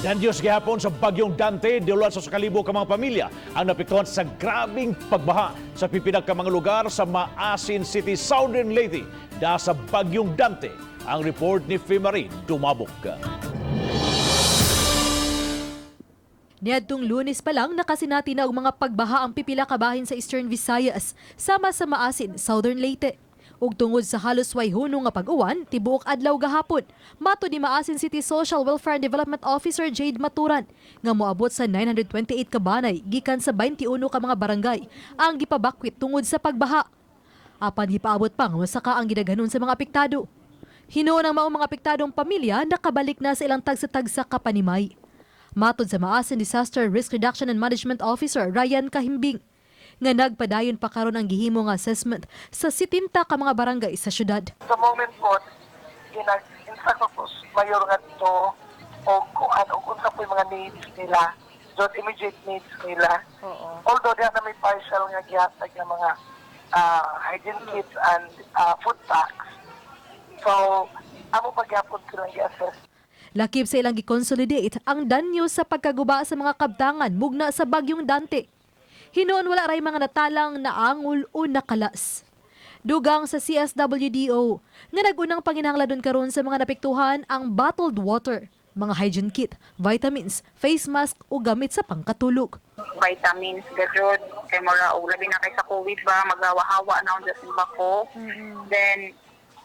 Danyos gihapon sa bagyong Dante, duluan sa 1,000 ka mga pamilya ang naapektuhan sa grabing pagbaha sa pipila ka mga lugar sa Maasin City, Southern Leyte. Da sa bagyong Dante, ang report ni Femarie Dumabok. Niadtong Lunes pa lang, nakasinati na og mga pagbaha ang pipila ka bahin sa Eastern Visayas, sama sa Maasin, Southern Leyte. Ug tungod sa halos way hunong nga pag-uwan, tibuok adlaw gahapon, matud ni Maasin City Social Welfare and Development Officer Jade Maturan, nga moabot sa 928 ka banay gikan sa 21 ka mga barangay ang gipabakwit tungod sa pagbaha. Apan gipaabot pa nga masaka ang gidaghanon sa mga apektado. Hinuon ang maong mga apektadong pamilya nakabalik na sa ilang tagsa-tagsa ka panimay. Matod sa Maasin Disaster Risk Reduction and Management Officer Ryan Kahimbing, nga nagpadayon pa karon ang gihimo nga assessment sa 70 ka mga barangay sa syudad. Sa moment po, ginag-instruct ko po mayor nga to o kung ano, kung unsa po yung mga needs nila, so immediate needs nila. Although diyan na may partial nga gihatag nga mga hygiene kits and food packs. So, amo pagyapon silang gi-assess. Lakip sa ilang gi-consolidate ang danyo sa pagkaguba sa mga kabtangan mugna sa bagyong Dante. Hinuon wala ray mga natalang naangol o nakalas. Dugang sa CSWDO nga nag-unang panginahanglanon karon sa mga napektuhan ang bottled water, mga hygiene kit, vitamins, face mask o gamit sa pangkatulog. Vitamins gajud kay mura og labi na kay sa COVID ba, magawa-hawa na unsa simba ko. Then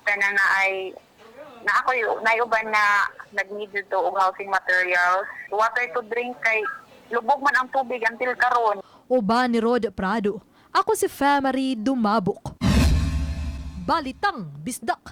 kanang na ay na ako nayuban na nag-need dito og housing materials, water to drink kay lubog man ang tubig until karon. Uban ni Rod Prado. Ako si Famary Dumabok. Balitang Bisdak.